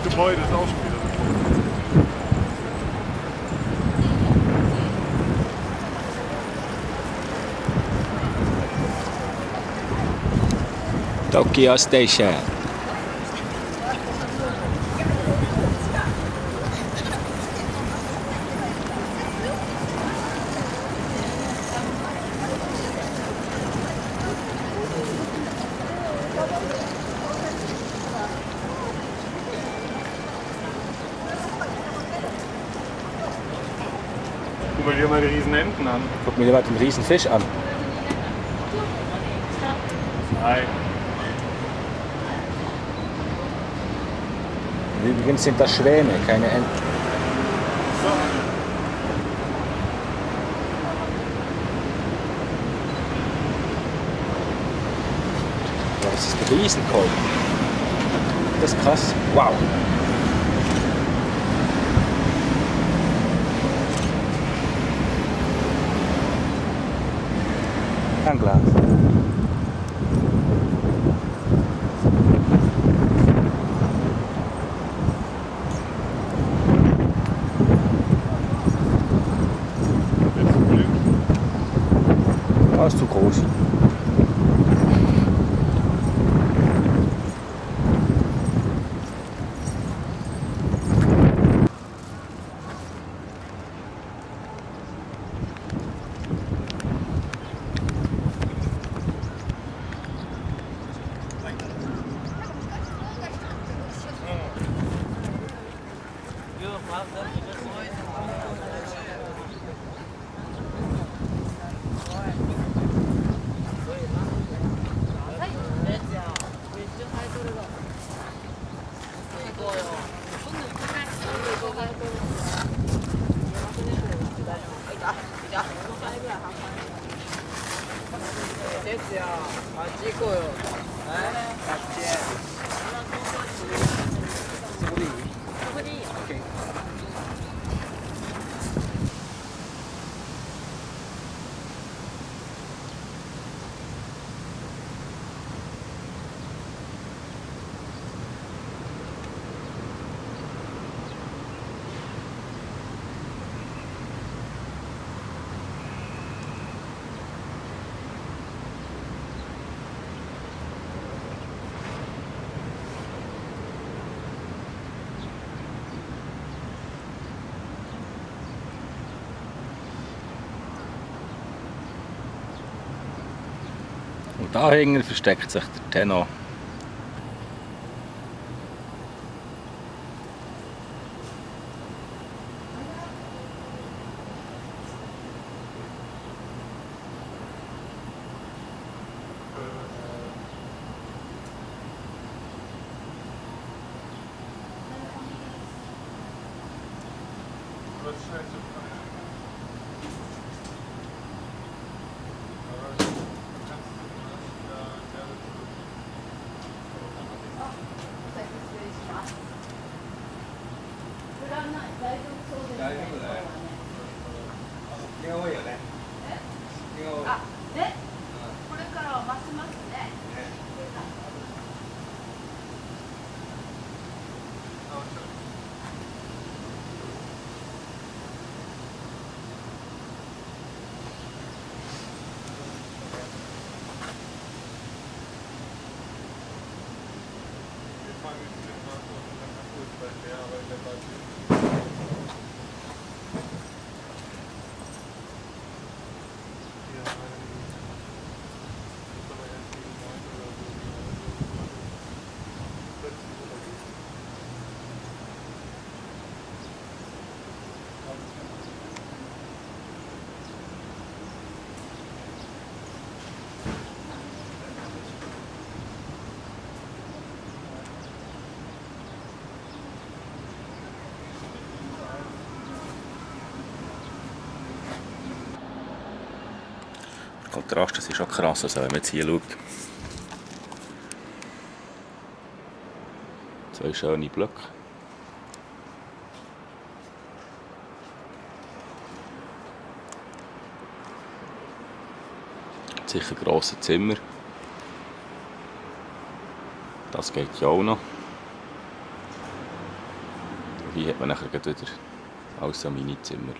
Gebäude ist auch schon wieder so. Tokyo Station. Guck dir mal die riesen Enten an. Guck mir mal den riesen Fisch an. Hi. Übrigens sind das Schwäne, keine Enten. So. Das ist ein Riesenkolben. Das ist krass. Wow. Ein Glas. Das ist zu groß. Und da hinten versteckt sich der Tenno. Der Kontrast, das ist schon krass, also wenn man jetzt hier schaut. Zwei schöne Blöcke. Sicher grosse Zimmer. Das geht ja auch noch. hier hat man nachher gleich wieder alles so Mini-Zimmer.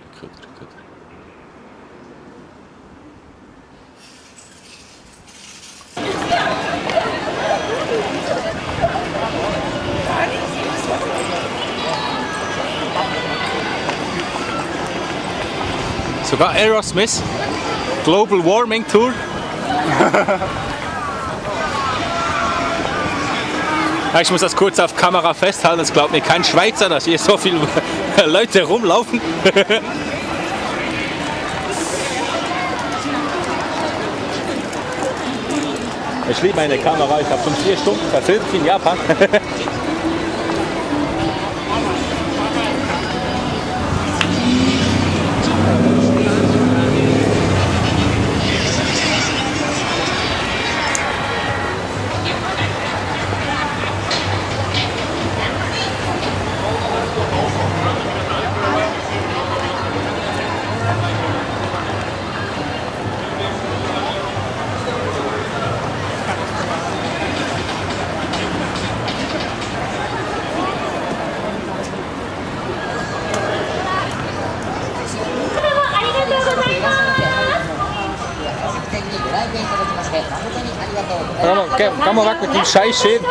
Sogar Aerosmith, Global Warming Tour. Ich muss das kurz auf Kamera festhalten, das glaubt mir kein Schweizer, dass hier so viele Leute rumlaufen. Ich liebe meine Kamera, ich habe schon 4 Stunden verfilmt in Japan. Komm mal weg mit dem Scheißschäden.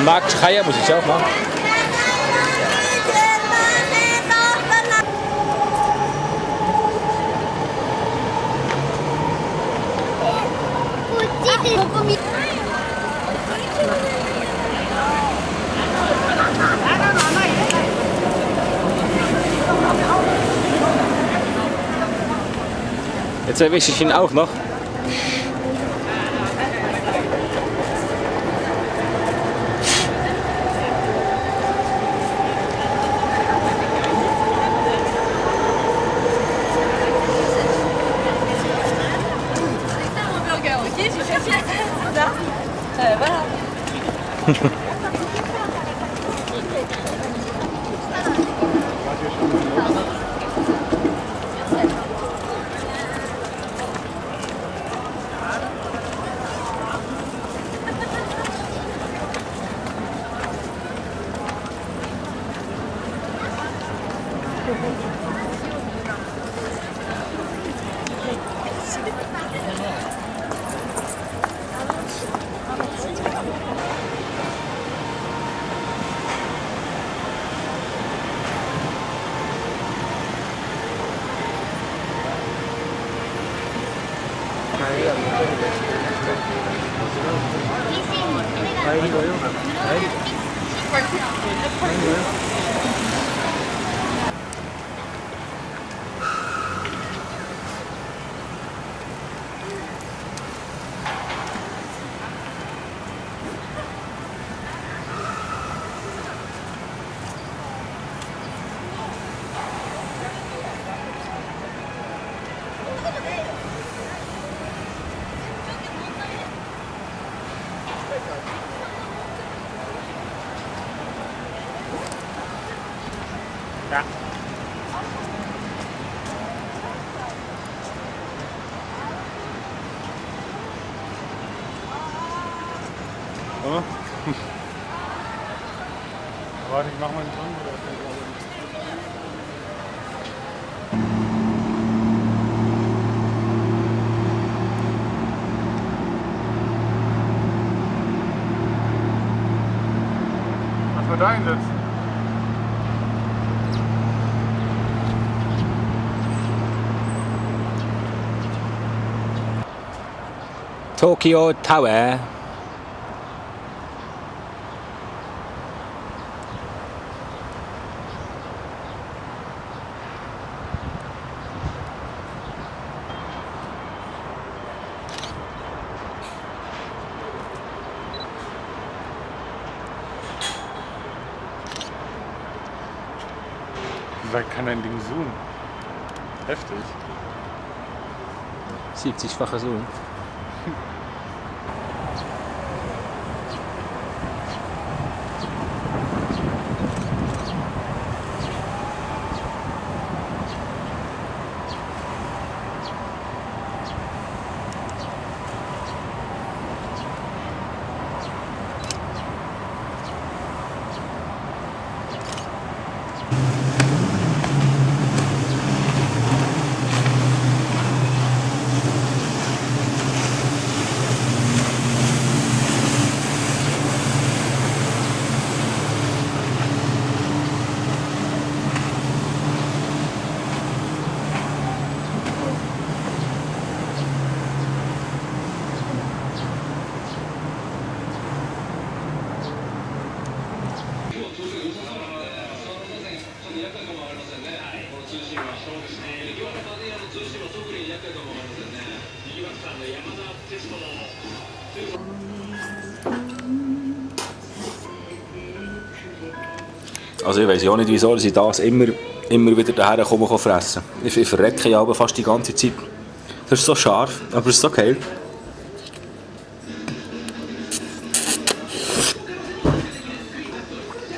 Markt Schreier muss ich auch machen. Jetzt erwische ich ihn auch noch. Ja. Oh. Warte, ich mach mal den Ton. Was war da hinsetzen? Tokyo Tower. Wie weit kann dein Ding zoomen? Heftig. 70-facher Zoom. Also ich weiss ja auch nicht, wieso ich das immer wieder daher komme fressen. Ich verrecke ja aber fast die ganze Zeit. Das ist so scharf, aber es ist so geil.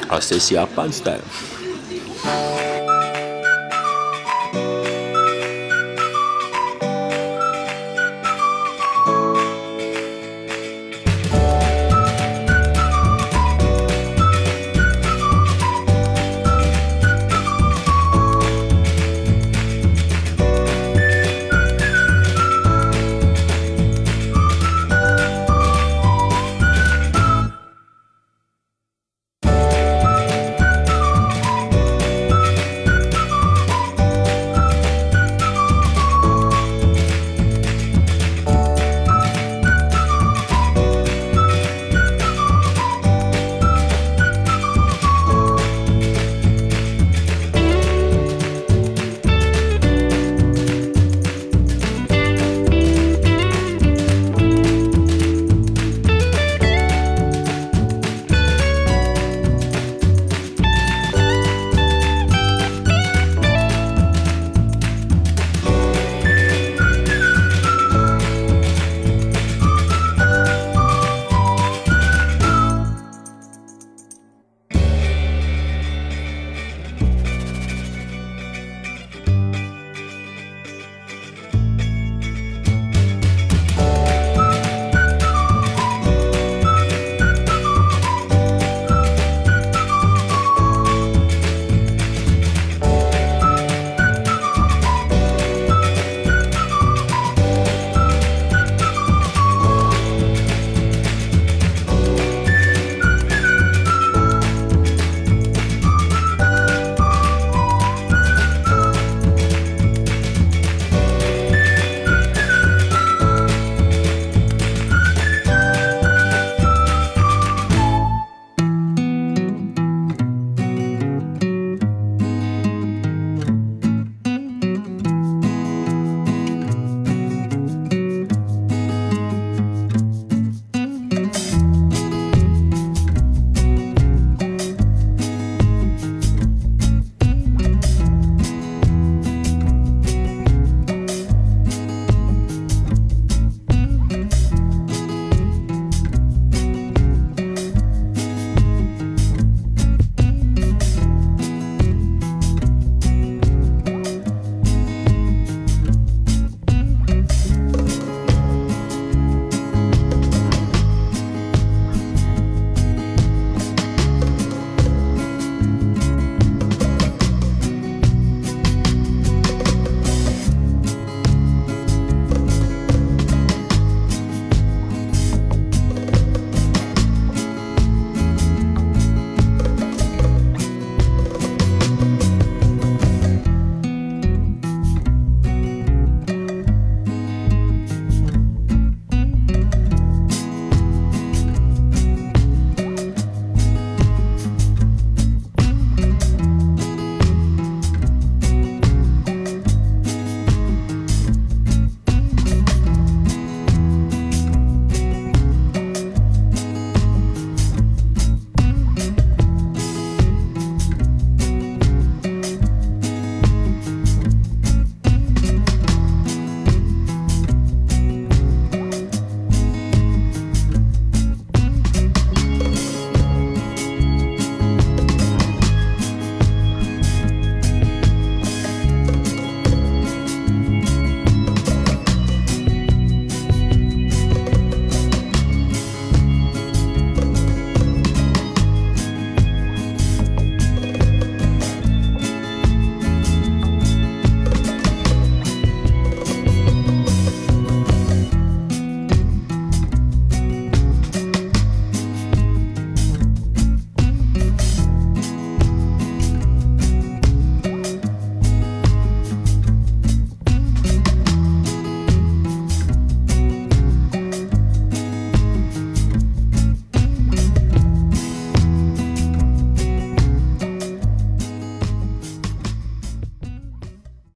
Also das ist Japan-Style.